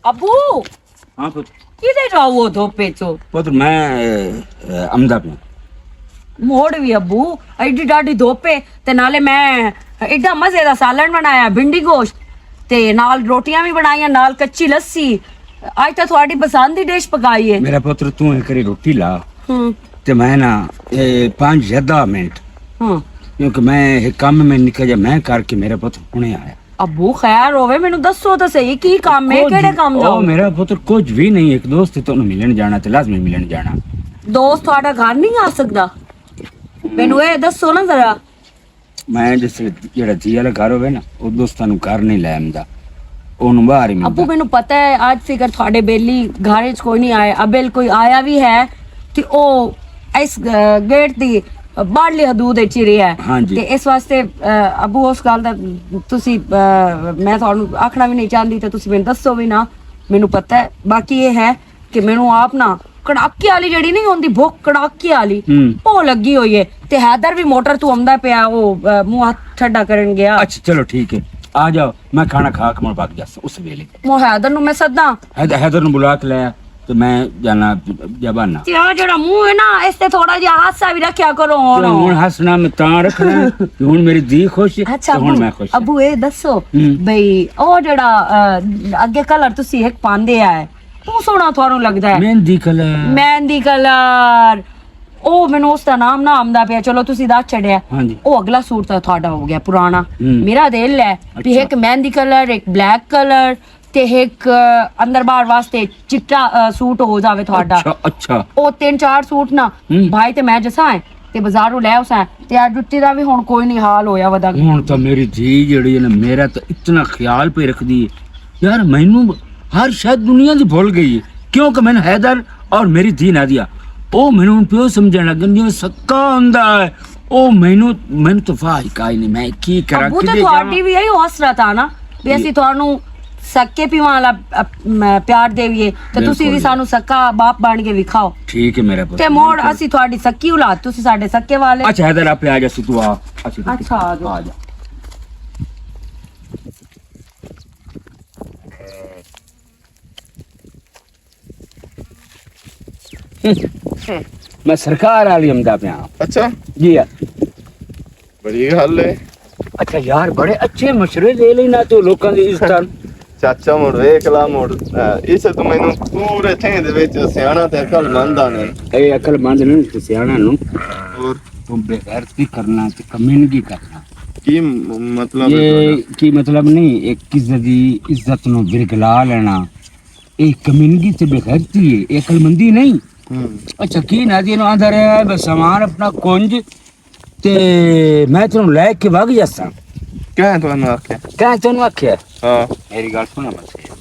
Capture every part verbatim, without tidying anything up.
ابو، ہاں پتر۔ کدے جاؤ وہ دھوپے چو؟ پتر، میں، اے، اے، امدا پیا۔ موڑ بھی ابو، ایڈی ڈاڈی دھوپے، تے نالے میں ایڈا مزے دا سالن بنایا، بھنڈی گوشت، تے نال روٹیاں بھی بنائیاں، نال کچی لسی۔ اج تاں تہاڈی پسند دی ڈش پکائی ہے۔ میرا پتر، تو ایک کری روٹی لا، ہوں۔ تے میں نا، اے، پانچ یا دہ منٹ، ہوں۔ کیونکہ میں ایک کام میں نکل جا، میں کر کے میرا پتر ہنے آیا۔ ابو، خیر ہووے، مینوں دسو تے صحیح، کی کم ہے؟ کچھ، کیڑے کم او جاؤ؟ میرا پتر، کچھ بھی نہیں، ایک دوست ہے، تانوں ملن جانا تے لازمی ملن جانا۔ دوست تہاڈا گھر نہیں آ سکدا؟ مینوں اے دسو نا ذرا۔ میں جس، جڑا جی والا گھر ہووے نا، او دوستاں نوں گھر نہیں لے آندا، اونوں باہر ہی ملدا۔ ابو، مینوں پتہ ہے، اج فکر تہاڈے بیلی گھر وچ کوئی نہیں آیا، ابل کوئی آیا بھی ہے تے او اس، اہ، گیٹ دی باہرلی حدود وچ ہی رہیا ہے۔ ہاں جی۔ تے اس واسطے، اہ، ابو، اس گل دا تسی، اہ، میں تہانوں آکھنا بھی نہیں چاہندی تے تسی مینوں دسو بھی نہ، مینوں پتہ ہے۔ باقی یہ ہے کہ مینوں آپ نا کڑاکے والی جڑی نہیں ہوندی، بھوک کڑاکے والی، ہوں۔ او لگی ہوئی ہے۔ تے حیدر بھی موٹر تو آندا پیا، او، اہ، منہ ہاتھ ٹھڈا کرن گیا۔ اچھا، چلو ٹھیک ہے، آ جاؤ، میں کھانا کھا کے مڑ بھاگ جاساں اس ویلے۔ مو حیدر نوں میں سداں۔ حید-، حیدر نوں بلا کے لے آ، تے میں جانا جبانا۔ تے آ جڑا منہ ہے نا، اس تے تھوڑا جہا ہاسا بھی رکھیا کرو ہن۔ تے ہن ہسنا میں تاں رکھنا ہے کہ ہن میری دھی خوش ہے، اچھا تے ہن ابو، میں خوش ہاں۔ ابو اے دسو، ہوں۔ بھئی او جڑا، اہ، اگے کلر تسی ایک پاندے آئے، او سوہنا تھانوں لگدا ہے۔ مہندی کلر۔ مہندی کلر۔ او مینوں اس دا نام نہ آمدا پیا، چلو تسی دس چھڈیا۔ ہاں جی۔ او اگلا سوٹ تاں تہاڈا ہو گیا پرانا۔ ہوں۔ میرا دل ہے بھی اچھا۔ ایک مہندی کلر، ایک بلیک کلر، تے ایک، آ، اندر باہر واسطے چٹا، آ، سوٹ ہو جاوے تہاڈا۔ اچھا، اچھا۔ او تین چار سوٹ نا، ہوں۔ بھائی تے میں جسا ہے، تے بازاروں لے اساں، تے آ جُتی دا وی ہن کوئی نہیں حال ہویا ودا۔ ہن تاں میری دھی جیڑی ہے نا، میرا تاں اتنا خیال پہ رکھدی ہے۔ یار، مینوں ہر شاید دنیا دی بھول گئی ہے، کیونکہ مینوں حیدر اور میری دھی نادیہ، او مینوں ہن پیو سمجھن لگ گئے، جیویں سکا ہوندا ہے۔ او مینوں، مینوں تفاہ ہی کائی نہیں، میں کی کراں، ابو تے کدے جاواں؟ تہاڈی وی ایہو حسرت آ نا، وی اسی تہانوں سکے پیواں والا، اپ-، م-، پیار دیویے، تے تسی وی بالکل۔ سانوں سکا باپ بن کے وکھاؤ۔ ٹھیک ہے میرا پتر، تے موڑ بالکل۔ اسی تہاڈی سکی اولاد، تسی ساڈے سکے والے۔ اچھا، حیدر، آپ آ جا، سی تو آ۔ اچھا، ٹھیک ہے۔ اچھا، آ جاؤ۔ آ جا۔ میں سرکار والی آمدا پیا۔ اچھا۔ جی ہاں۔ بڑی گل ہے۔ اچھا یار، بڑے اچھے مشورے دے لینا تو لوکاں دی عزت۔ چاچا مڑ ویکھ لا مڑ، اے، اس تو مینوں پورے تھیں دے وچ سیاݨا تے عقل مند آ نے۔ اے عقل مند نہیں، تے سیاݨا نو۔ اور؟ تو بے غیرتی کرنا تے کمینگی کرنا۔ کی م-، مطلب ہے یہ تہاڈا؟ کی مطلب نہیں، ایک کس دی عزت نو برگلا لینا۔ اے کمینگی تے بے غیرتی ہے، اے عقل مندی نہیں۔ ہوں۔ اچھا، کی نادی نو آندا رہیا ہے، بس سامان اپنا کنج تے میں تینوں لے کے وگ جاساں۔ کیا ہے تانوں آکھیا؟ کیا ہے تینوں آکھیا؟ ہاں۔ میری گل سنا بس۔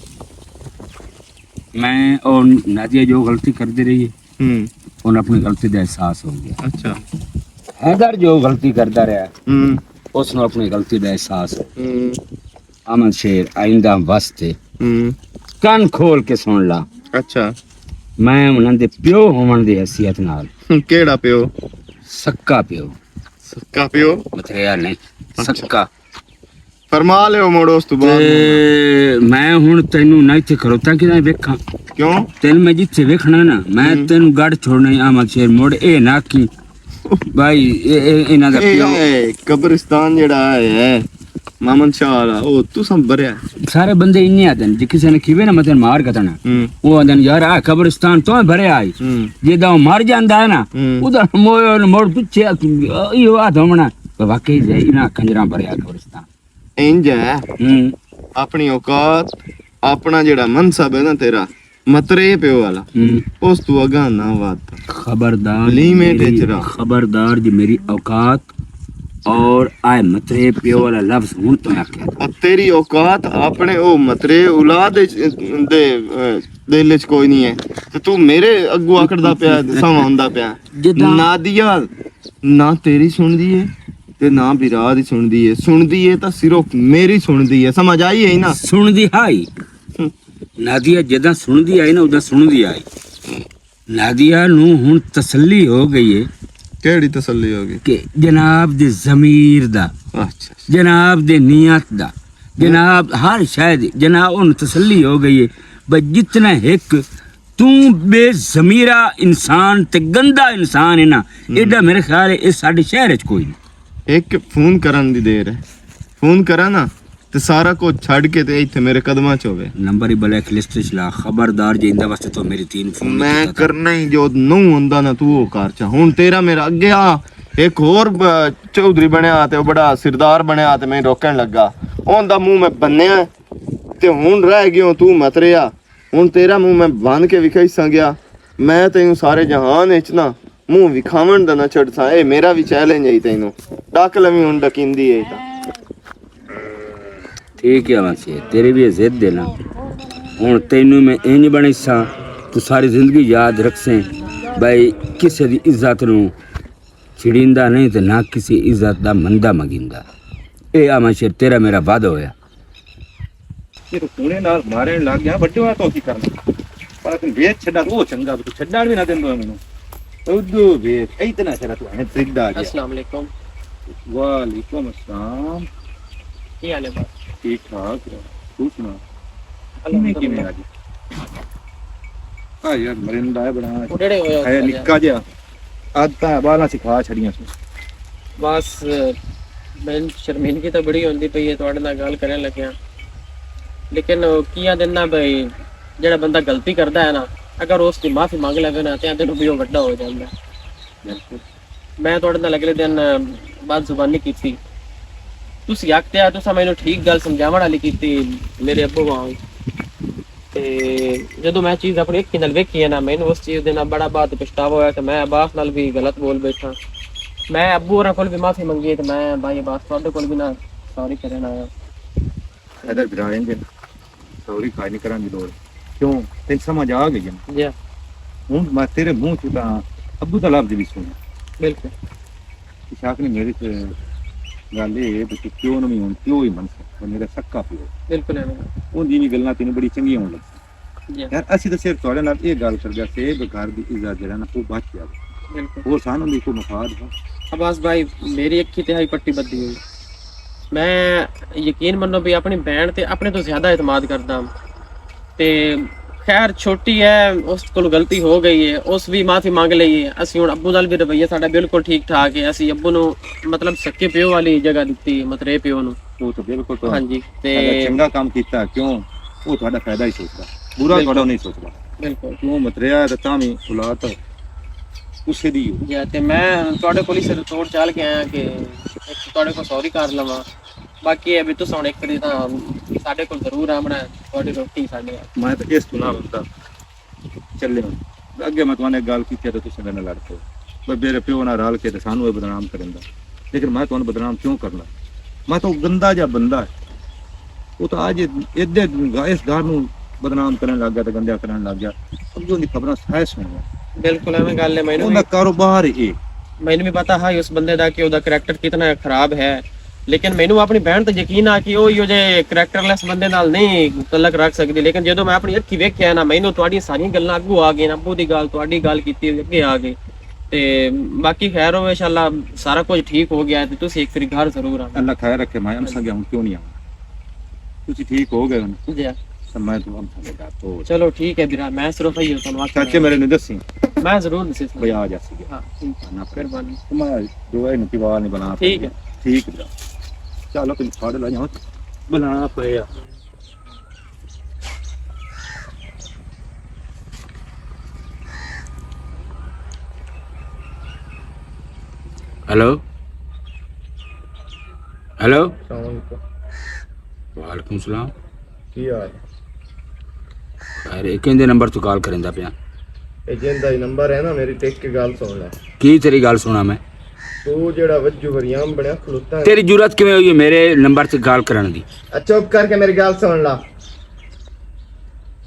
میں اور نادیہ جو غلطی کردی رہی ہے، ہوں۔ انہوں اپنی غلطی دا احساس ہو گیا۔ اچھا۔ حیدر جو غلطی کردا رہیا، ہوں۔ اس نوں اپنی غلطی دا احساس ہو گیا۔ ہوں۔ احمد شیر آئندہ واسطے ہوں۔ کن کھول کے سن لا۔ اچھا۔ میں انہاں دے پیو ہون دی حیثیت نال۔ ہوں، کیڑا پیو؟ سکا پیو۔ سکا پیو؟ متھریا نہیں۔ اچھا۔ سکا۔ فرما لیو مڑ اس تو بعد۔ تے میں ہن تینوں نہ اتھے کھلوتا کہ نہ ویکھاں۔ کیوں؟ تینوں میں جتھے ویکھنا نا، میں ہوں۔ تینوں گڑھ چھوڑنا ہی احمد شیر مڑ اے نہ کی۔ بھائی، اے، اے، انہاں دا اے، پیو۔ اے، قبرستان جڑا ہے، مامن شاہ والا، او تساں بھریا۔ سارے بندے انہی آدن، جے کسے نے کھیوے نا، متن مار کتنا۔ ہوں۔ او آدن، "یار، آ قبرستان تو بھریا آئی۔" ہوں۔ جے دا او مر جاندا ہے نا، ہوں۔ او دا موئے نوں مڑ پچھے، ایہو آ دھومنا۔ واقعی جے انہاں کنجراں بھریا قبرستان۔ انج ہے، ہوں۔ اپنی اوقات، اپنا جڑا منصب ہے نا تیرا، مترے پیو والا، ہوں۔ اس تو اگاں نہ وات۔ خبردار، لیمٹ میری، وچ رہ۔ خبردار جی، میری اوقات اور آئے مترے پیو والا لفظ ہن تو نہ کہہ۔ اور تیری اوقات اپنے او مترے اولاد دے، دے، دل وچ کوئی نہیں ہے۔ تے تو میرے اگو آکڑدا پیا، ساواں ہوندا پیا۔ جداں نادیہ نہ تیری سن دی ہے تے نہ برا دی سن دی ہے۔ سن دی ہے تاں صرف میری سن دی ہے۔ سمجھ آئی ہے نا؟ سن دی ہائی۔ نادیہ جداں سن دی آئی نا، ادا سن دی آئی۔ نادیہ نوں ہن تسلی ہو گئی ہے۔ کیڑی تسلی ہو گئی؟ کہ جناب دے ضمیر دا، اچھا۔ جناب دے نیت دا، جناب ہر شے دی، جناب ہن تسلی ہو گئی ہے۔ بھئی جتنا ہک توں بے ضمیرہ انسان تے گندا انسان ہے نا، ایڈا میرے خیال ہے اس ساڈے شہر وچ کوئی نہیں۔ ایک فون کرن دی دیر ہے، فون کراں نا تے سارا کچھ چھڈ کے تے ایتھے میرے قدماں چ ہوے۔ نمبر ہی بلیک لسٹ وچ لا، خبردار جے ایندا واسطے تو میری تین فون نہیں میں کیتا تھا۔ کرنا ہی جو نو ہوندا نا تو وہ کر چا۔ ہن تیرا میرا اگے آ، ایک ہور ب-، چوہدری بنیا تے وہ بڑا سردار بنیا تے میں روکن لگا۔ اون دا منہ میں بنیا تے ہن رہ گیوں تو مت رہیا۔ ہن تیرا منہ میں بن کے وکھائی ساں گیا۔ میں تینوں سارے جہان وچ نا منہ وکھاون دا نہ چھڈ ساں۔ اے میرا وی چیلنج ہے تینوں۔ ڈک لویں ہن ڈکیندی ہے تاں۔ ٹھیک ہے ماسی، تیرے بھی ضد ہے نا۔ ہن تینوں میں انج بنی ساں، تو ساری زندگی یاد رکھ سیں۔ بھائی کسے دی عزت نوں چھڑیندا نہیں تے نہ کسی عزت دا مندا مگیندا۔ اے آ مشیر تیرا میرا وعدہ ہویا۔ یہ تو کونے نال مارن لگ گیا، بڑے ہوئے تو کی کرنا۔ پر تم ویچ چھڈا تو وہ چنگا، تو چھڈا بھی نہ دیندو مینوں۔ ادو ویچ، اتنا سارا تو ہمیں ٹرک دا گیا۔ السلام علیکم۔ وعلیکم السلام۔ کی حال ہے بس؟ ٹھیک ٹھاک ہے۔ تو سنا؟ الحمدللہ۔ کیویں کیویں آج؟ آ یار، مرندہ ہے بڑا۔ اڈڑے ہوئے ہو ہے سارے۔ نکا جہا۔ عادتاں بالاں سکھا چھڑیاں سن۔ بس، میں شرمندگی تو بڑی ہوندی پئی ہے تہاڈے نال گل کرن لگیا۔ لیکن او کیاں دینا بھائی، جڑا بندہ غلطی کردا ہے نا، اگر اس دی معافی منگ لوے نا، تے آندے نوں بھی او وڈا ہو جاندا ہے۔ بالکل۔ میں تہاڈے نال اگلے دن، آ، بد زبانی کیتی۔ تسی حق تے آ، تساں مینوں ٹھیک گل سمجھاون والی کیتی، میرے ابو وانگ۔ تے جدوں میں چیز اپنی اکھیں نال ویکھی ہے نا، مینوں اس چیز دے نال بڑا بعد پچھتاوا ہویا کہ میں عباس نال بھی غلط بول بیٹھا۔ میں ابو ہوراں کول بھی معافی منگی ہے تے میں بھائی عباس تہاڈے کول بھی نہ سوری کرن آیا۔ حیدر برا انج سوری کھائی نہیں کرن دی لوڑ۔ کیوں؟ تین سمجھ آ گئی ہے نا۔ جی۔ ہن میں تیرے منہ چ تاں ابو دا لفظ بھی سنیا۔ بالکل۔ شاک نے میرے تے گل اے ہے کہ پیو نوں وی ہن پیو ہی من سکدا، میرا سکا پیو۔ بالکل ایویں۔ اون دی وی گلاں تینوں بڑی چنگی ہون لگی۔ جی۔ یار، اسی تے صرف تہاڈے نال اے گل کر گیا کہ اے گھر دی عزت جڑا نا، او بچ جاوے۔ بالکل۔ اور سانوں دی کوئی مفاد ہے؟ عباس بھائی، میری اکھی تے ہائی پٹی بدھی ہوئی۔ میں یقین منو بھی اپنی بہن تے اپنے تو زیادہ اعتماد کردا ہاں۔ تے خیر چھوٹی ہے، اس کول غلطی ہو گئی ہے، اس بھی معافی مانگ لئی ہے۔ اسی ہن ابو نال بھی رویہ ساڈا بالکل ٹھیک ٹھاک ہے۔ اسی ابو نو مطلب سکے پیو والی جگہ دتی، مترے پیو نو۔ وہ تو بالکل تو ہاں جی، تے اگر چنگا کام کیتا کیوں؟ وہ تہاڈا فائدہ ہی سوچدا، برا بالکل۔ تہاڈا نہیں سوچدا۔ بالکل۔ کیوں متریا ہے تے تاں وی اولاد اسے دی ہو۔ جی، تے میں تہاڈے کول ہی سر توڑ چال کے آیا کہ ایک تہاڈے کول سوری کر لواں۔ باقی اے بھی تساں ہن ایک واری تاں ساڈے کول ضرور آونا ہے، تہاڈی روٹی ساڈے ہتھ۔ میں تے اس گناہ بندہ چلے ہوں۔ اگے میں تہاڈے گل کیتی تے تساں میرے نال لڑ پئے۔ پر میرے پیو نال رل کے تے سانوں اے بدنام کریندا۔ لیکن میں تہاڈوں بدنام کیوں کرنا؟ میں تو گندا جا بندہ ہے۔ وہ تو اج ادے اس گھر نوں بدنام کرن لگ گیا تے گندیا کرن لگ گیا۔ اب جو دی خبراں سائے سن۔ بالکل ایویں گل ہے، مینوں اوندا بھی کاروبار ہے۔ مینوں بھی پتا ہے اس بندے دا کہ او دا کریکٹر کتنا خراب ہے۔ لیکن مینوں اپنی بہن تے یقین آ کہ او ایہو جے کریکٹر لیس بندے نال نہیں تعلق رکھ سکدی، لیکن جدوں میں اپنی اکھی ویکھیا نا، مینوں تہاڈیاں ساریاں گلاں اگوں آ گئیاں، ابو دی گل، تہاڈی گل کیتی ہوئی اگے آ گئی۔ تے باقی خیر ہو، انشاءاللہ سارا کچھ ٹھیک ہو گیا ہے، تے تسی ایک واری گھر ضرور آنا۔ اللہ خیر رکھے، میں ہم سنگے ہوں کیوں نہیں آؤں؟ تسی ٹھیک ہو گئے ہو نا؟ جی۔ تے میں تو ہم سنگے گھر تو چلو ٹھیک ہے برا، میں صرف ایہو تانوں آکھنا۔ چاچے میرے نے دسی۔ میں ضرور دسی۔ بھائی آ جاسی گیا۔ ہاں، ٹھیک ہے۔ نہ پڑے۔ مہربانی۔ میں دعا ہی نہیں، دیوار نہیں بنا ٹھیک ہے۔ ٹھیک ہے۔ چلو، تم چھوڑ لو، یہاں بنا پڑے۔ ہیلو؟ ہیلو؟ السلام علیکم۔ وعلیکم السلام۔ کی حال؟ خیر، ایک ہندے نمبر تو کال کریندا پیا۔ اے جیندا ہی نمبر ہے نا، میری ٹک کے گل سن لے۔ کی تیری گل سنا میں؟ تو جیڑا وجو وریام بنیا کھلوتا ہے۔ تیری جرات کیویں ہوئی ہے میرے نمبر تے گل کرن دی؟ اچھا، چپ کر کے میری گل سن لا۔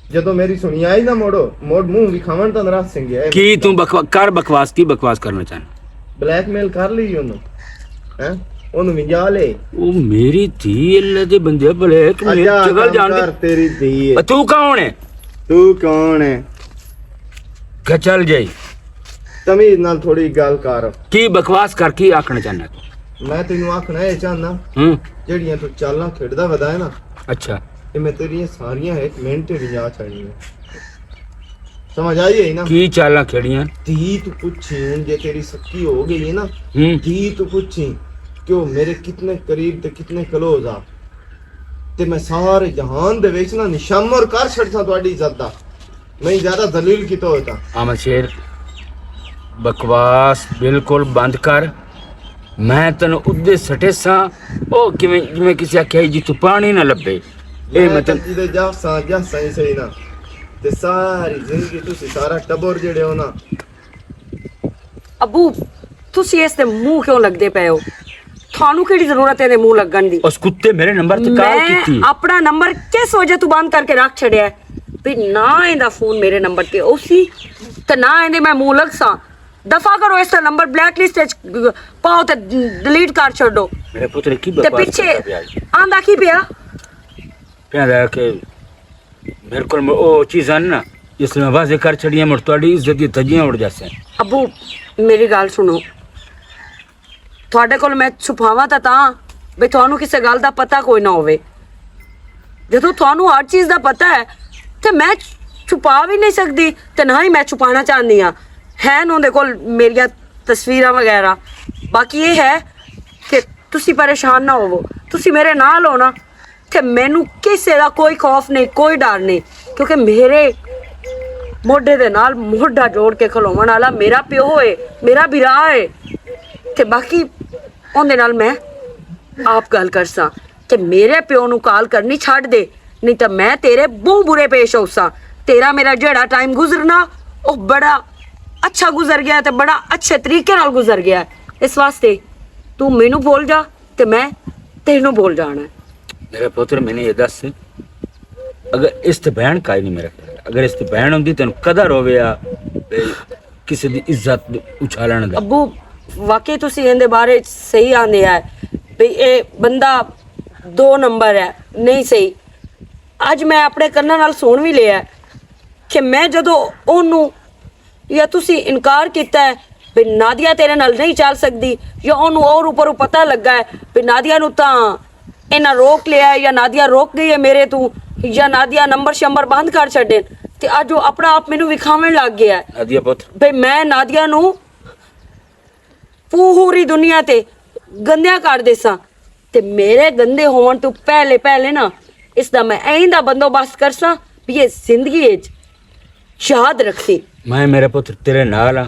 جدوں میری سنی آئی نہ موڑو، موڑ منہ وکھاون تاں ناراض سنگیا ہے۔ کی توں بکوا-، کر بکواس، کی بکواس کرنا چاہنا؟ بلیک میل کر لی انہوں۔ ہیں؟ انہوں ونجا لے۔ او میری دھی، اللہ دے بندے، بلیک میل اجا چگل کم جان دے۔ کر، تیری دھی ہے۔ او تو کون ہے؟ تو کون ہے؟ کہ چل جائی۔ تمیز نال تھوڑی گل کر۔ کی بکواس کر، کی آکھنا چاہنا تو؟ میں تینوں آکھنا اے چاہنا، ہوں۔ جیڑیاں تو چالاں کھیڈدا ودا ہے نا، اچھا۔ کہ میں تیریاں ساریاں ایک منٹ نہیں آ چاہنی۔ سمجھ آئی ہے نا؟ کی چالاں کھیڑیاں؟ دھی تو پوچھی ہوں، جے تیری سکی ہو گئی ہے نا، ہوں۔ دھی تو پوچھی کہ وہ میرے کتنے قریب تے کتنے کلوز آ، تے میں سارے جہان دے وچ نا نشمر کر چھڑساں تہاڈی عزت دا۔ میں زیادہ ذلیل کیتا ہوتا۔ احمد شیر، بکواس بالکل بند کر۔ میں تینوں ادے سٹے ساں، او کیویں، جویں کسے آکھیا جی تو پانی نہ لبے۔ اے میں میں تن- تن جدے جا ساں، جا سائیں سہی نا۔ تے ساری زندگی تسی سارا ٹبر جڑے ہو نا۔ ابو، تسی اس دے منہ کیوں لگدے پئے ہو؟ تھانوں کیڑی ضرورت ہے دے منہ لگن دی؟ اس کتے میرے نمبر تے کال میں کیتی۔ اپنا نمبر کس وجہ تو بند کر کے رکھ چھڑیا ہے؟ بھی نہ ایندا فون میرے نمبر تے اوسی، تے نہ ایندے میں منہ لگ ساں۔ دفعہ کرو، اس دا نمبر بلیک لسٹ وچ پاؤ تے ڈیلیٹ کر چھڈو۔ میرے پتر کی تے بکواس پیچھے کردا پیا ہے؟ آندا کی پیا؟ کہندا ہے کہ میرے کول م-، او چیزاں نا، جس میں واضح کر چھڑیاں، مڑ تہاڈی عزت دی دھجیاں اڑ جاسن۔ ابو، میری گل سنو، تہاڈے کول میں چھپاواں تاں تاں، بھئی تہانوں کسے گل دا پتہ کوئی نہ ہووے۔ جدوں تہانوں ہر چیز دا پتہ ہے، تے میں چھپا بھی نہیں سکدی، تے نہ ہی میں چھپانا چاہندی ہاں۔ ہن اوندے کول میریاں تصویراں وغیرہ۔ باقی یہ ہے کہ تسی پریشان نہ ہوو، تسی میرے نال ہو نا، تے مینوں کسے دا کوئی خوف نہیں، کوئی ڈر نہیں، کیونکہ میرے موڈے دے نال موڈا جوڑ کے کھلوون والا میرا پیو ہے، میرا بھرا ہے۔ تے باقی اوندے نال میں آپ گل کرساں کہ میرے پیو نوں کال کرنی چھڈ دے، نہیں تاں میں تیرے بہوں برے پیش ہوساں۔ تیرا میرا جیڑا ٹائم گزرنا، او بڑا اچھا گزر گیا تے بڑا اچھے طریقے نال گزر گیا۔ اس واسطے تو مینوں بھول جا، تے میں تینوں بھول جانا ہے۔ میرا پتر، میں نے یہ دس، اگر اس تے بہن کا ہی نہیں میرا خیال، اگر اس تے بہن ہوندی، تینوں کدا رویا کسی دی عزت اچھالن دا؟ ابو، واقعی تسی ایندے بارے چ صحیح آندے ہے، بھی اے بندہ دو نمبر ہے، نہیں صحیح۔ اج میں اپنے کناں نال سن وی لیا ہے کہ میں جدوں اونوں یا تسی انکار کیتا ہے بھی نادیہ تیرے نال نہیں چل سکدی، یا اونوں اور اوپروں پتہ لگا ہے بھی نادیہ نوں تاں انہاں روک لیا ہے یا نادیہ روک گئی ہے میرے تو، یا نادیہ نمبر شمبر بند کر چھڈے، تے اج او اپنا آپ مینوں وکھاون لگ گیا ہے۔ نادیہ پتر۔ بھئی میں نادیہ نوں پوری دنیا تے گندیاں کر دیساں، تے میرے گندے ہون تو پہلے پہلے نا اس دا میں ایندا بندوبست کرساں، بھی یہ زندگی وچ یاد رکھسی۔ میں میرے پتر تیرے نال ہاں،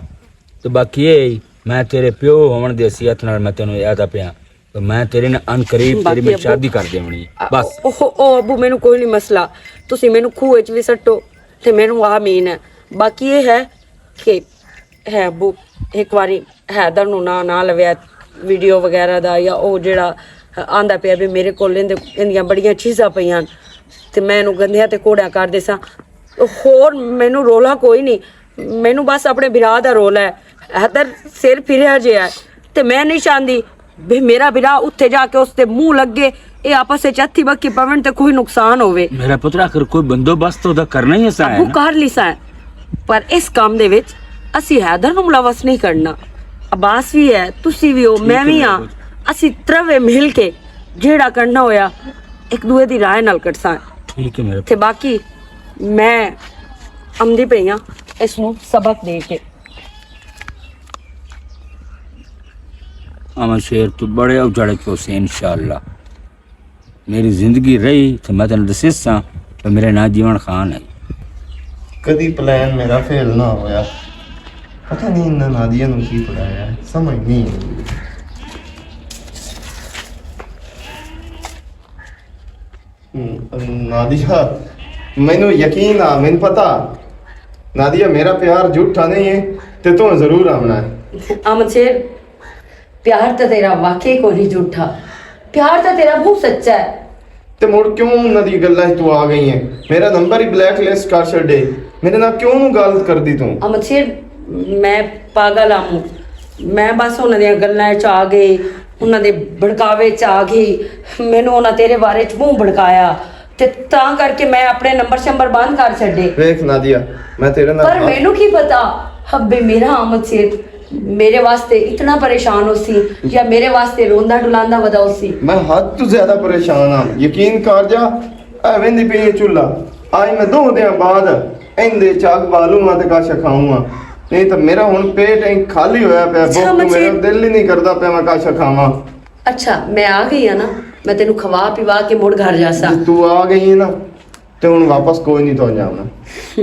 تے باقی یہ، میں تیرے پیو ہون دی حیثیت نال میں تینوں یاد آ پیاں، تے میں تیرے نال ان قریب تیری باقی میں ابو، شادی کر دیونی۔ آ، بس۔ او، او، او ابو، مینوں کوئی نہیں مسئلہ، تسی مینوں کھوہ وچ وی سٹو، تے مینوں آ مین ہے۔ باقی یہ ہے کہ ہے ابو، ایک واری حیدر نوں نہ، نہ لویا، ویڈیو وغیرہ دا، یا او جیڑا آندا پیا بھی میرے کول ایندے، ایندیاں بڑیاں چیزاں پیاں تے میں اینوں گندیاں تے کوڑیاں کر دیساں۔ ہور مینوں رولا کوئی نہیں، مینوں بس اپنے بھرا دا رولا ہے۔ حیدر سر پھریا جے ہے تے میں نہیں چاہندی بھی میرا بھرا اتھے جا کے اس دے منہ لگے، اے آپس وچ اتھی بکی پون تے کوئی نقصان ہووے۔ میرا پتر، آخر کوئی بندوبست تو دا کرنا ہی ایسا ہے ابو نا۔ کر لی سا ہے، پر اس کام دے وچ اسی حیدر نوں ملوث نہیں کرنا۔ عباس وی ہے، تسی وی ہو، میں وی ہاں۔ اسی تروے مل کے جیڑا کرنا ہویا، ایک دوے دی رائے نال کرساں۔ ٹھیک ہے میرے تے باقی میں امدی پئی ہاں اس نوں سبق دے کے۔ احمد شیر تو بڑے اجڑے کیوں سے انشاءاللہ۔ میری زندگی رہی تے میں تینوں دسیساں کہ میرے ناں جیون خان ہے۔ کدی پلان میرا فیل نہ ہویا۔ پتہ نہیں انہاں نادیہ نوں کی پڑھایا ہے، سمجھ نہیں آئی۔ ہم، نادیہ، مینوں یقین آ، مینوں پتہ۔ نادیہ، میرا پیار جھوٹا نہیں ہے، تے تو ضرور آونا ہے۔ احمد شیر، پیار تے تیرا واقعی کوئی نہیں جھوٹا۔ پیار تے تیرا بہت سچا ہے۔ تے مڑ کیوں انہاں دی گلاں وچ تو آ گئی ہے؟ میرا نمبر ہی بلیک لسٹ کر چھڈے۔ میرے نال کیوں نوں گل کردی تو؟ احمد شیر، میں پاگل ہاں۔ میں بس انہاں دیاں گلاں وچ آ گئی، انہاں دے بھڑکاوے وچ آ گئی۔ مینوں انہاں تیرے بارے وچ منہ بھڑکایا۔ تے تاں کر کے میں اپنے نمبر شمبر بند کر چھڈے۔ ویکھ نادیہ، میں تیرے نال پر ہاں۔ مینوں کی پتا، حبے میرا آمد سے میرے واسطے اتنا پریشان ہو سی یا میرے واسطے روندا ڈلاندا ودا ہو سی۔ میں حد تو زیادہ پریشان ہاں، یقین کر جا۔ اے ویندی پئی اے چولہا۔ آج میں دو دیاں بعد ایندے چاک بالوں آں تے کاشا کھاؤں آں۔ نہیں تاں میرا ہن پیٹ ایں خالی ہویا پیا، اچھا، بھوک تو مجھے میرا دل ہی نہیں کردا پیا میں کاشا کھاواں۔ اچھا، میں آ گئی ہاں نا، میں تینوں کھوا پیوا کے مڑ گھر جاسا۔ جے تو آ گئی ہے نا، تے ہن واپس کوئی نہیں تو جانا۔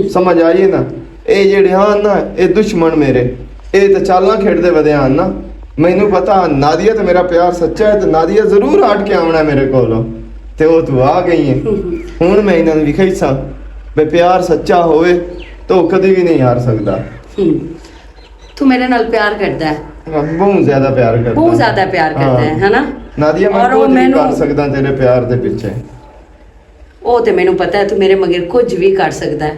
سمجھ آئی ہے نا؟ اے جڑے ہن نا، اے دشمن میرے، اے تے چالاں کھیڈدے ودے ہن نا۔ مینوں پتا نادیہ تے میرا پیار سچا ہے، تے نادیہ ضرور ہٹ کے آونا ہے میرے کولوں۔ تے او تو آ گئی ہے۔ ہن میں انہاں نوں وکھائی ساں، بے پیار سچا ہوئے، تو کدی بھی نہیں ہار سکدا۔ ہم۔ تو میرے نال پیار کردا ہے؟ بہت زیادہ پیار کردا۔ بہت زیادہ پیار کردا ہے، ہاں۔ ہے نا؟ نادیہ، میں اور او کچھ نہیں مینوں کر سکدا تیرے پیار دے پیچھے۔ او تے مینوں پتہ ہے تو میرے مگر کچھ بھی کر سکدا ہے۔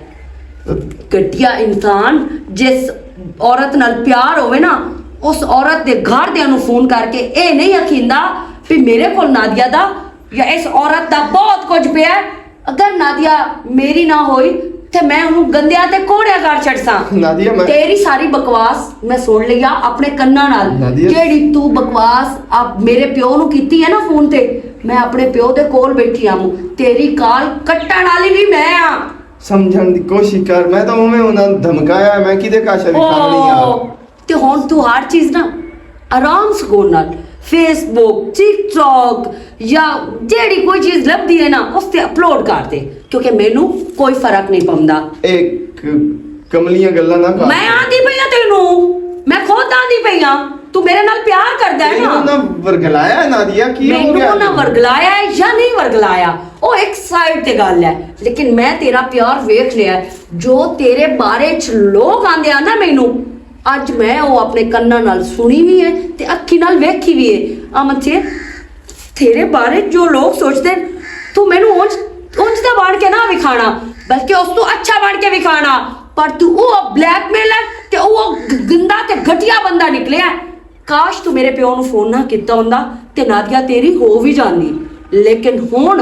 گھٹیا انسان، جس عورت نال پیار ہوئے نا، اس عورت دے گھر دیاں نوں فون کر کے اے نہیں اکھیندا بھی میرے کول نادیہ دا یا اس عورت دا بہت کچھ پیا ہے۔ اگر نادیہ میری نہ ہوئی تے میں انہوں گندیا تے کوڑیا کر چھڑساں۔ نادیہ، میں تیری ساری بکواس میں سن لیا اپنے کناں نال۔ نادیہ۔ جیڑی تو بکواس آپ میرے پیو نو کیتی ہے نا فون تے، میں اپنے پیو دے کول بیٹھی آں۔ تیری کال کٹن والی بھی میں آں۔ سمجھن دی کوشش کر، میں تاں اوویں انہاں نوں دھمکایا، میں کدے کاشا وکھاونی آ۔ او، تے ہن تو ہر چیز نا آرام سکون نال فیس بک، ٹک ٹاک یا جیڑی کوئی چیز لبدی ہے نا، اس تے اپلوڈ کر دے، کیونکہ مینوں کوئی فرق نہیں پوندا۔ ایک کملیاں گلاں نہ کر۔ میں آندی پئی آں تینوں، میں خود آندی پئی آں، تو میرے نال پیار کردا ہے نا؟ مینوں نہ ورگلایا ہے نادیہ، کی ہو مینوں گیا نہ تینوں؟ ورگلایا ہے یا نہیں ورگلایا، او ایک سائیڈ تے گل ہے، لیکن میں تیرا پیار ویکھ لیا ہے۔ جو تیرے بارے چ لوگ آندے آ نا مینوں، اج میں او اپنے کناں نال سنی وی ہے تے اکھی نال ویکھی وی ہے۔ آ مچھے، تیرے بارے جو لوگ سوچدے نے، تو مینوں اونج اونج دا بن کے نہ وکھانا، بلکہ اس تو اچھا بن کے وکھانا۔ پر تو او بلیک میلر تے او گ- گندا تے گھٹیا بندہ نکلیا ہے۔ کاش تو میرے پیو نو فون نہ کیتا ہوندا تے نادیہ تیری ہو وی جاندی۔ لیکن ہن،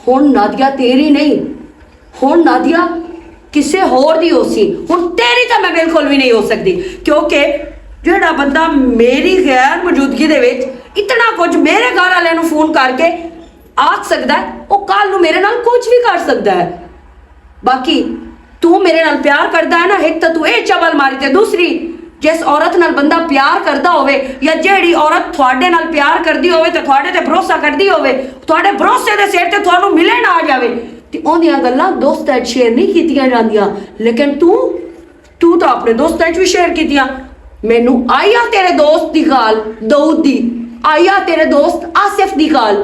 ہن نادیہ تیری نہیں، ہن نادیہ کسے ہور دی ہو سی۔ ہن تیری تاں میں بالکل وی نہیں ہو سکدی، کیونکہ جڑا بندہ میری غیر موجودگی دے وچ اتنا کچھ میرے گھر والے نو فون کر کے آکھ سکدا ہے، او کل نو میرے نال کچھ وی کر سکدا ہے۔ باقی تو میرے نال پیار کردا ہے نا، ایک تاں تو اے چبل ماری تے دوسری، جس عورت نال بندہ پیار کردا ہووے یا جیڑی عورت تھوڑے نال پیار کردی ہووے تے تھوڑے تے بھروسہ کردی ہووے، تھوڑے بھروسے دے سر تے تھانوں ملن آ جاوے، تے اوندیاں گلاں دوست اچ شیئر نہیں کیتیاں جاندیاں۔ لیکن تو، تو تاں اپنے دوستاں اچ وی شیئر کیتیاں۔ مینوں آئی آ تیرے دوست دی گال، داؤد دی، آئی آ تیرے دوست آصف دی گال۔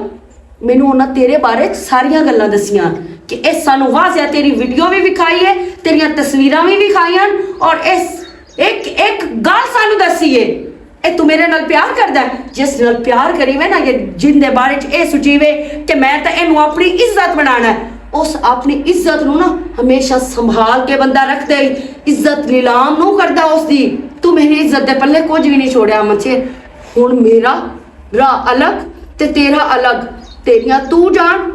مینوں انہاں تیرے بارے چ ساریاں گلاں دسیاں کہ اس سانوں واضح تیری ویڈیو وی وکھائی ہے، تیریاں تصویراں وی وکھائیاں، اور اس ایک ایک گل سانوں دسی ہے۔ اے تو میرے نال پیار کردا ہے؟ جس نال پیار کریوے نا، یہ جن دے بارے چ اے سوچیوے کہ میں تے اینوں اپنی عزت بنانا ہے، اس اپنی عزت نوں نا ہمیشہ سنبھال کے بندہ رکھدا ہے۔ عزت نیلام نوں کردا اس دی۔ تو میری عزت دے پلے کچھ وی نہیں چھوڑیا مچھے۔ ہن میرا راہ الگ تے تیرا الگ، تیریاں تو جان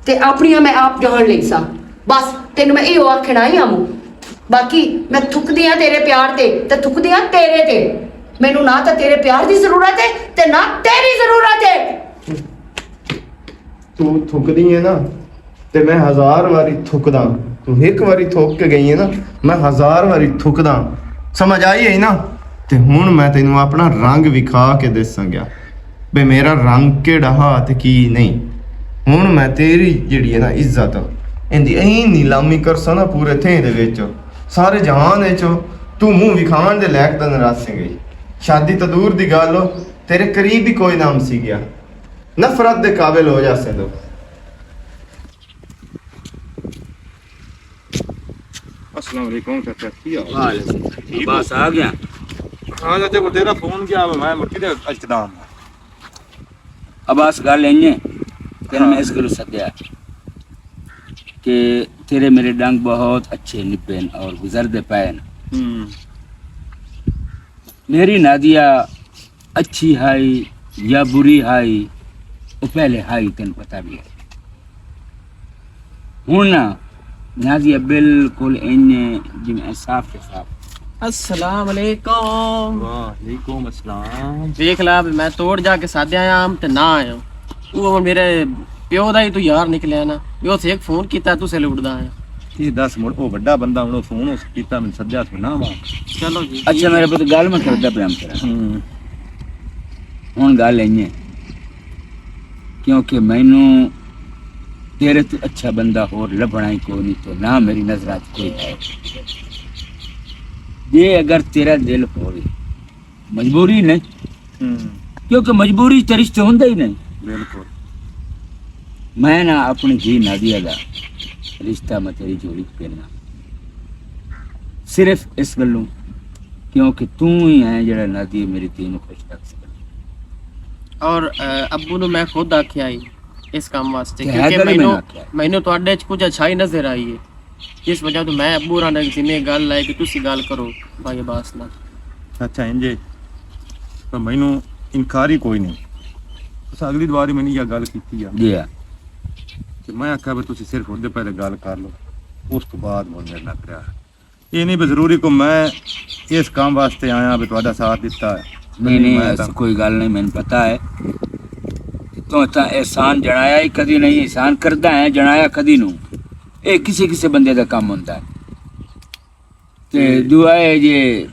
تے اپنیاں میں آپ جان لئی سا۔ بس تینوں میں ایہو آکھنا ہی آمو۔ باقی میں تھکدی ہاں تیرے پیار تے تے تھکدی ہاں تیرے تے۔ مینوں نہ تے تیرے پیار دی ضرورت ہے تے نہ تیری ضرورت ہے۔ تو تھکدی ہے نا، تے میں ہزار واری تھکدا۔ تو ایک واری تھک کے گئی ہے نا، میں ہزار واری تھکدا۔ سمجھ آئی ہے نا؟ تے ہن میں تینوں اپنا رنگ وکھا کے دساں گیا، بے میرا رنگ کیڑا ہا تے کی نہیں۔ ہن میں تیری جڑی ہے نا عزت، ایندی این نیلامی کرساں نا پورے تھے دے وچ، سارے جہان وچ۔ تو منہ وکھاون دے لائق تے نہ رہسیں گئی۔ شادی تے دور دی گل ہو، تیرے قریب بھی کوئی نہ ہم سی گیا۔ نفرت دے قابل ہو جاسے تو۔ السلام علیکم چاچا، کی حال؟ وعلیکم السلام۔ عباس آ گیا؟ ہاں چاچا، وہ تیرا فون کیا، میں مرکی دے اجتدام۔ عباس، گل اینج ہے، تینوں میں اس گلوں سدیا کہ تیرے میرے ڈنگ بہت اچھے نبھے اور گزردے پے نے۔ میری نادیہ اچھی ہائی یا بری ہائی، او پہلے ہائی، تینوں پتہ بھی ہے۔ ہن نہ، نازیہ بالکل انج جویں صاف شفاف۔ السلام علیکم۔ وعلیکم السلام۔ دیکھ لا، میں توڑ جا کے سادے آیا ہم تے نہ آیا۔ وہ میرے پیو دا ہی تو یار نکلیا نا۔ پیو سے ایک فون کیتا، تو سے لوٹدا آیا۔ یہ دس مڑ، او وڈا بندہ ہن، او فون اس کیتا، میں سدیا سنا وا۔ چلو جی، اچھا، ٹھیک میرے ہے۔ پتر، گل میں کردا پیا ہاں تیرا۔ ہوں۔ ہن گل اینی ہے، کیونکہ مینوں تیرے تو اچھا بندہ ہور لبھنا ہی کوئی نہیں، تے نہ میری نظر اچ کوئی ہے۔ جے اگر تیرا دل ہوئے، مجبوری نہیں، ہوں۔ کیونکہ مجبوری تے رشتے ہوندا ہی نہیں۔ بالکل۔ میں نہ اپنی دھی نادیہ دا رشتہ میں تیری جھولی چ پینا، صرف اس گلوں، کیونکہ تو ہی ہے جڑا نادیہ میری دھی نوں خوش رکھ سکے۔ اور، اے، ابو نوں میں خود آکھیا ہی اس کام واسطے، تے کیونکہ حیدر نے مینوں، آکھیا۔ مینوں تہاڈے چ کچھ اچھائی نظر آئی ہے۔ اس وجہ تو میں ابو رانا کی ذمہ گل لائے کہ تسی گل کرو بھائی عباس نال۔ اچھا، انجے تو مینوں انکار ہی کوئی نہیں۔ اس اگلی دوار ہی میں نے یہ گل کیتی ہے جی ہاں۔ کہ میں آکھیا بھی تسی صرف اودے پہلے گل کر لو، اس تو بعد مڑ میرے نال کریا۔ یہ نہیں بھی ضروری کو میں اس کام واسطے آیا بھی تہاڈا ساتھ دتا ہے۔ نہیں، نہیں، میں ایسی تاں کوئی گل نہیں، مینوں پتا ہے۔ تو تا احسان جنایا ہی کدی نہیں، احسان کردا ہے، جنایا کدی نو۔ اے کسے کسے بندے دا کم ہوندا ہے۔ تے دعا ہے جے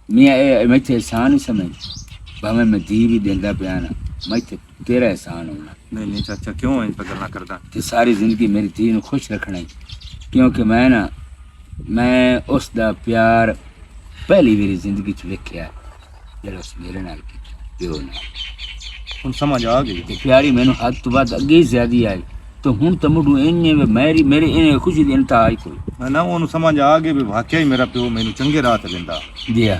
میاں، اے میں تے احسان ہی سمجھ، بھاویں میں دی بھی دیندا پیا نا، میں تے تیرا احسان ہونا۔ نہیں، نہیں چاچا، کیوں انج پہ گلاں کردا؟ تے ساری زندگی میری دھی نوں خوش رکھنا ہے، کیونکہ میں نا، میں اس دا پیار پہلی واری زندگی چ ویکھیا، جڑا اس میرے نال کیتا، پیو نال۔ ہن سمجھ آ گئی۔ تے پیاری مینوں حد تو ود اگے ہی زیادہ آئی۔ تو ہن تے مڈو اینے وے میری، میرے اینے خوشی دی انتہا ہی کوئی۔ میں نہ، اونوں سمجھ آ گئی بھی واقعی میرا پیو مینوں چنگے راہ تے لیندا۔ جی ہاں۔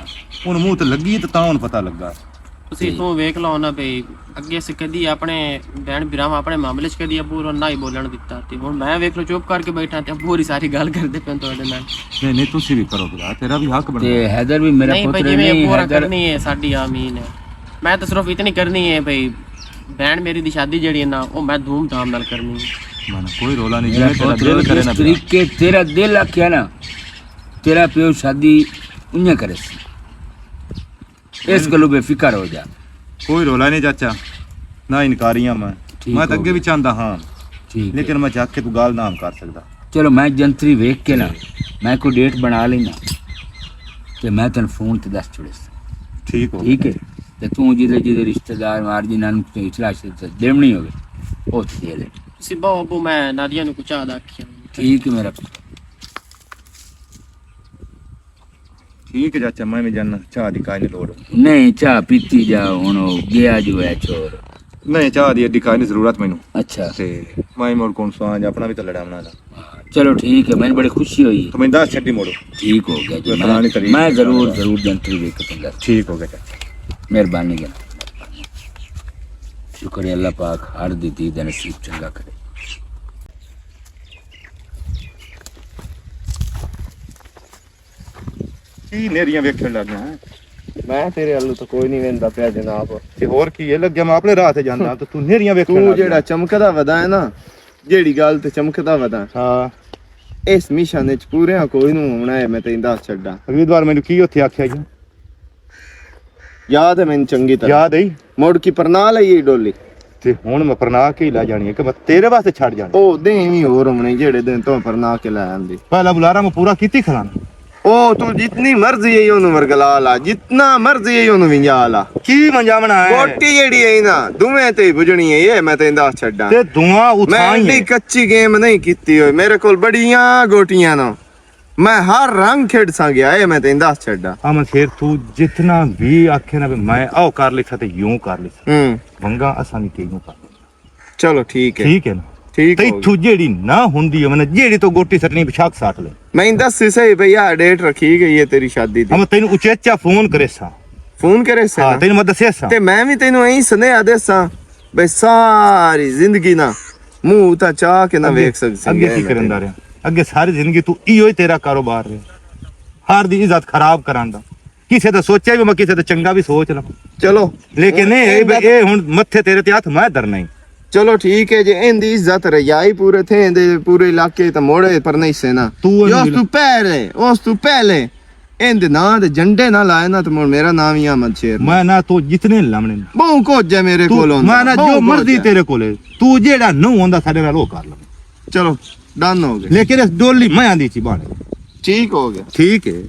ہن منہ تے لگی تے تاں ہن پتہ لگا۔ تسی تو ویکھ لو نا بھئی، اگے سے کدی اپنے بہن بھراواں، اپنے معاملے چ کدی ابو نوں نہ ہی بولن دتا۔ تے ہن میں ویکھ لو چپ کر کے بیٹھا تے ابو ہوری ساری گل کردے پے تہاڈے نال۔ نہیں، نہیں، تسی بھی کرو بھرا، تیرا بھی حق بندا۔ تے حیدر بھی میرا پتر ہے، نہیں، حیدر۔ کرنی ہے، ساڈی آمین ہے۔ میں تے صرف اتنی کرنی ہے بھئی، بہن میری دی شادی جیڑی ہے نا، او میں دھوم دھام نال کرنی ہے۔ میں نا کوئی رولا نہیں، میرا جویں تیرا پتر دل کرے جس نا پیا۔ طریقے تیرا دل آکھیا نا، تیرا پیو شادی انجا کرے سی۔ اس گلوں بے فکر ہو جا۔ کوئی رولا نہیں چاچا، نہ انکاری ہاں میں۔ ٹھیک میں تو ہو اگے گیا۔ بھی چاہندا ہاں، ٹھیک ہے۔ لیکن میں جا کے تو گال نہ کر سکدا۔ چلو، میں جنتری ویکھ کے نا، میں کوئی ڈیٹ بنا لینا، تے میں تینوں فون تے دس چھوڑے۔ ٹھیک ہو گیا۔ ٹھیک ہے۔ تے توں جدے جدے رشتہ دار مار جنہاں نوں تے اطلاع شدہ دیونی ہوے، او تے دے دے۔ سی بہو ابو، میں نادیہ نوں کچھ آدھا آکھیا۔ ٹھیک ہے میرا پتر۔ ٹھیک ہے چاچا، میں بھی جانا، چاہ دی کائے نہیں لوڑ۔ نہیں، چاہ پیتی جا، ہن او گیا جو ہے چور۔ نہیں، چاہ دی ایڈی کائے نہیں ضرورت مینوں۔ اچھا۔ تے میں مڑ کون سو آنج اپنا بھی تو لڑاونا دا۔ ہاں، چلو ٹھیک ہے، میں بڑی خوشی ہوئی۔ تو میں دس چھڈی موڑو۔ ٹھیک ہو گیا جی، میں میں، فلانی تاریخ میں ضرور، ضرور جنتری ویکھ کے دس۔ ٹھیک ہو گیا چاچا۔ مہربانی جناب۔ شکر ہے اللہ پاک ہر دی دی دا نصیب چنگا کرے۔ کی نیریاں ویکھن لگ گیا ہیں؟ میں تیرے والوں تو کوئی نہیں ویندا پیا جناب۔ تے ہور کی، یہ لگیا میں اپنے راہ تے جانا، تو تو نیریاں ویکھن تو لگ گیا۔ جیڑا چمکدا ودا ہے نا، جیڑی گل تے چمکدا ودا ہے۔ ہاں۔ اس مشن وچ پورے ہاں کوئی نوں ہونا ہے، میں تینوں دس چھڈاں۔ اگلی وار مینوں کی اتھے آکھیا جی؟ یاد ہے مینوں چنگی طرح۔ یاد ہے؟ مڑ کی پرنا لئی ڈولی۔ تے ہن میں پرنا کے ہی لے جانی ہے کہ میں تیرے واسطے چھڈ جانی؟ او دن وی ہور ہونے جیڑے دن تو پرنا کے لے آندی۔ پہلا بلارا میں پورا کیتی کھلانا۔ او تو جتنی مرضی ہے اونوں ورگلا لا، جتنا مرضی ہے اونوں ونجا لا۔ کی ونجاونا ہے؟ بوٹی جیڑی ہے نا، دوویں تے ہی بجنی ہے، یہ میں تینوں دس چھڈاں۔ تے دعا میں اتھاں ہی ایڈی ہے۔ کچی گیم نہیں کیتی ہوئی، میرے کول بڑیاں گوٹیاں نو۔ میں ہر رنگ کھیڈ ساں گیا، اے میں تینوں دس چھڈا۔ امن خیر، تو جتنا بھی آکھے نا بھی میں او کر لیتا تے یوں کر لیتا۔ ہوں۔ ونگا اساں بھی تے یوں کر لیتا۔ چلو ٹھیک ہے۔ ٹھیک ہے نا؟ ٹھیک تے ہو گیا۔ تو جیڑی نہ ہوندی ہے، میں جیڑی تو گوٹی سٹنی پچھاک سٹ لے۔ میں دس سی صحیح بھئی، آ ڈیٹ رکھی گئی ہے تیری شادی دی۔ ہم تینوں اچیچا فون کرے سا۔ فون کرے سا ہاں، نا؟ تینوں میں دسے سا۔ تے میں بھی تینوں ایہی سنیہا دے سا۔ بھئی ساری زندگی نا منہ اتھا چا کے نہ اگے، ویکھ سکسی اگے ہے کی نا کرندا تینوں۔ رہیا؟ اگے ساری زندگی تو ایہو ہی تیرا کاروبار رہیا۔ ہر دی عزت خراب کران دا۔ کسے دا سوچیا بھی میں کسے دا چنگا بھی سوچ لاں۔ چلو۔ لیکن اے، اے، اے ہن متھے تیرے تے ہتھ میں دھرنا ہی۔ چلو ٹھیک ہے جے، ایندی عزت رہی آئی پورے تھے، ایندے پورے علاقے تے موڑے پر نہیں سے نا۔ تو جو اس تو پہلے، اس تو پہلے ایندے ناں دے جنڈے نہ لائے نا، تے مڑ میرا ناں وی احمد شیر نہ۔ میں نہ تو جتنے لمنے نہ۔ بہوں کچھ ہے میرے تو کول ہوندا، میں نہ بہوں جو کچھ مرضی ہے۔ تیرے کول ہے۔ تو جیڑا نہ ہوندا ساڈے نال او کر لو۔ چلو، ڈن ہو گئے۔ لیکن اس ڈولی میں آندی چی بن۔ ٹھیک ہو گیا۔ ٹھیک ہے۔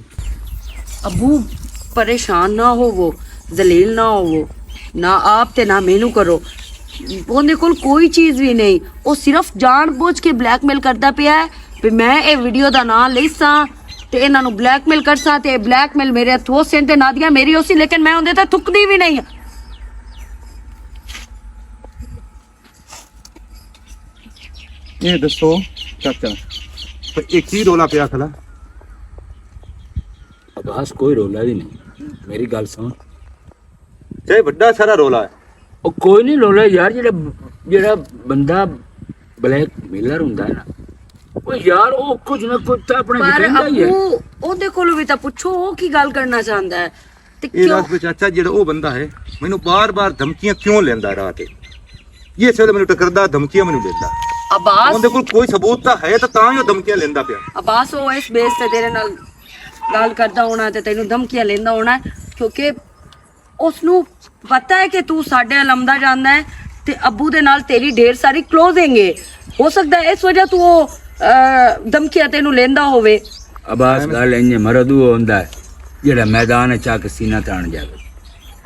ابو، پریشان نہ ہوو، ذلیل نہ ہوو، نہ آپ تے نہ مینوں کرو۔ اوندے کول کوئی چیز وی نہیں، او صرف جان بوجھ کے بلیک میل کردا پیا ہے۔ بھی میں اے ویڈیو دا نام لیساں تے انہاں نوں بلیک میل کرساں تے بلیک میل میرے ہتھوں سین تے نادیاں میری ہوسی، لیکن میں اوندے تے تھکدی وی نہیں۔ یہ دسو چاچا، تے ایک ہی رولا پیا کھلا؟ عباس، کوئی رولا بھی نہیں، میری گل سن۔ چاہے بڑا سارا رولا ہے۔ او کوئی نہیں رولا یار، جڑا، جڑا بندہ بلیک میلر ہوندا ہے نا، او یار، او کچھ نہ کچھ تاں اپنا پر جتندا ہی ہے۔ ابو، اوندے کولوں وی تاں پچھو، او کی گل کرنا چاہندا ہے؟ تے اے کیوں؟ دس دے چاچا، جڑا او بندہ ہے، مینوں بار-بار دھمکیاں کیوں لیندا رات؟ یہ سویلے مینوں ٹکردا، دھمکیاں مینوں لیندا۔ عباس، اوندے کول کوئی ثبوت تاں ہے، تاں تاں ہی او دھمکیاں لیندا پیا۔ عباس، او اس بیس تے تیرے نال گل کردا ہونا تے تینوں دھمکیاں لیندا ہونا ہے، کیونکہ اس نوں پتہ ہے کہ تو ساڈے علم دا جاندا ہے تے ابو دے نال تیری ڈھیر ساری کلوزنگ ہے۔ ہو سکدا ہے اس وجہ تو وہ، آ، دھمکیاں تینوں لیندا ہووے۔ عباس، گل انج ہے، مرد وہ ہوندا ہے جڑا میدان وچ آ کے سینہ تان جاوے۔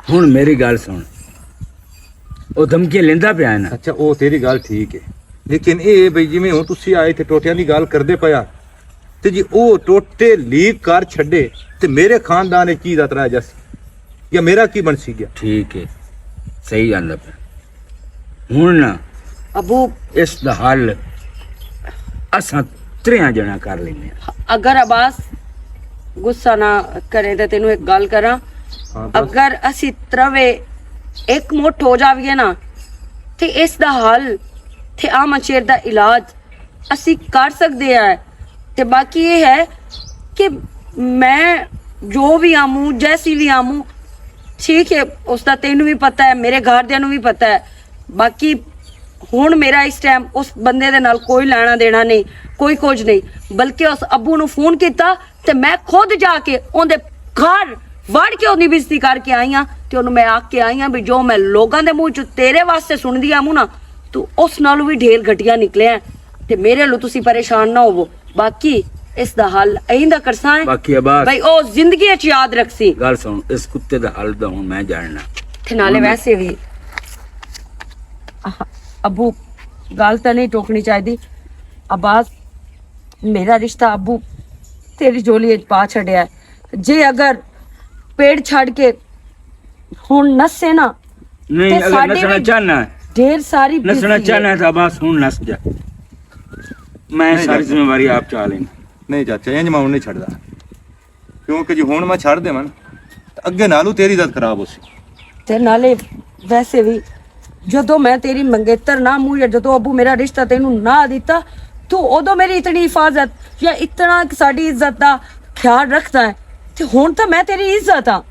ہن میری گل سن، او دھمکیاں لیندا پیا ہے نا۔ اچھا، او تیری گل ٹھیک ہے، لیکن اے بھئی جویں ہن تسی آئے تے ٹوٹیاں دی گل کردے پیا، تے جی او ٹوٹے لیک کر چھڈے تے میرے خاندان وچ کی عزت رہ جاسی یا میرا کی بن سی گیا؟ ٹھیک ہے، صحیح آندا پیا۔ ہن نا ابو، اس دا حل اساں تریاں جنا کر لینے آں۔ اگر عباس غصہ نہ کرے تے تینوں ایک گل کراں، ہاں، بس۔ اگر اسی تروے ایک مٹھ ہو جاویے نا، تے اس دا حل، تے آمن شیر دا علاج اسی کر سکدے ہیں۔ تے باقی یہ ہے کہ میں جو بھی آموں، جیسی بھی آموں، ٹھیک ہے، اس دا تینوں بھی پتہ ہے، میرے گھر دیاں نوں بھی پتہ ہے۔ باقی ہن میرا اس ٹائم اس بندے دے نال کوئی لینا دینا نہیں، کوئی کچھ نہیں، بلکہ اس ابو نوں فون کیتا تے میں خود جا کے اوندے گھر وڑ کے اوندی بےعزتی کر کے آئی ہاں۔ تے اونوں میں آکھ کے آئی ہاں بھی جو میں لوگاں دے منہ چ تیرے واسطے سنڑدی آموں نا، تو اس نالوں وی ڈھیر گھٹیا نکلیا ہے۔ تے میرے لو تسی پریشان نہ ہوو، باقی اس دا حل ایندا کرساں ہے۔ باقی عباس، بھائی او زندگی اچ یاد رکھسی۔ گل سن، اس کتے دا حل دا ہن میں جاننا۔ تے نالے ہن ویسے وی ابو، گل تاں نہیں ٹوکنی چاہیدی۔ عباس، میرا رشتہ ابو تیری جولی اچ پا چھڈیا ہے۔ جے اگر پیڑ چھڈ کے ہن نسے نا، نہیں، تے اگر ساڈے نسنا وی چاہنا ہے، ڈھیر ساری نسنا بزی ہے۔ چاہنا ہے تو عباس ہن نس جا۔ میں نہیں ساری جاتا۔ ذمہ واری آپ چا لینا۔ نہیں چاچا، انج میں ہن نہیں چھڈدا۔ کیونکہ جی ہن میں چھڈ دیواں نا، تے اگے نالوں تیری عزت خراب ہو سی۔ تے نالے ویسے بھی جدوں میں تیری منگیتر نہ منہ یا جدوں ابو میرا رشتہ تینوں نہ دیتا، تو ادوں میری اتنی حفاظت یا اتنا کہ ساڈی عزت دا خیال رکھدا ہے، تے ہن تاں میں تیری عزت ہاں،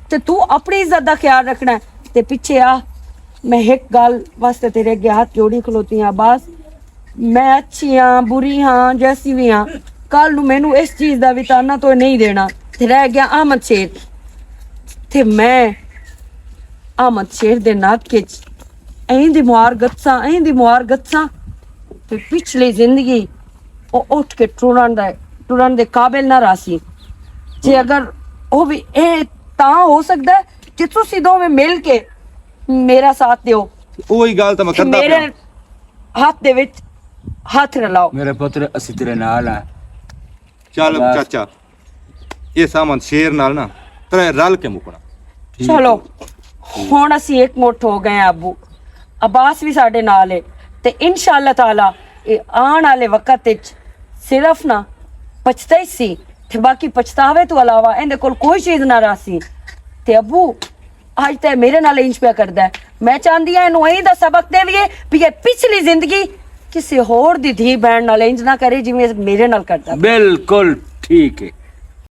تے تو اپنی عزت دا خیال رکھنا ہے۔ تے پیچھے آ، میں ایک گل واسطے تیرے اگے ہاتھ جوڑی کھلوتی ہاں، عباس۔ میں اچھی ہاں، بری ہاں، جیسی بھی ہاں، کل نوں مینوں اس چیز دا بھی تانا تو نہیں دینا۔ تے رہ گیا احمد شیر، تے میں احمد شیر دے نک وچ ایں دی مار گتساں، ایں دی مار گتساں۔ تے پچھلی زندگی او اٹھ کے ٹرن دا، ٹرن دے قابل نہ راسی۔ جے اگر او بھی اے تاں ہو سکدا ہے کہ تسی دوویں مل کے میرا ساتھ دیو۔ اوہی گل تاں میں تے کردا میرے پیا۔ ہاتھ دے وچ ہاتھ رلاؤ۔ میرے پتر، اسی تیرے نال ہاں۔ چل بس۔ چاچا، یہ سامان شیر نال نا ترے رل کے مکنا۔ ٹھیک چلو، ہے۔ ہن اسی ایک مٹھ ہو گئے ہیں ابو۔ عباس بھی ساڈے نال ہے تے انشاءاللہ تعالی اے آن والے وقت وچ صرف نا پچھتا ہی سی تے باقی پچھتاوے تو علاوہ ایندے کول کوئی چیز نہ رہسی۔ تے ابو، اج تے میرے نال انج پیا کردا ہے۔ میں چاہندی ہاں اینوں ایں دا سبق دیویے بھی یہ پچھلی زندگی کسے ہور دی دھی بہن نال انج نہ کرے جویں میرے نال کردا پیا۔ بالکل ٹھیک ہے۔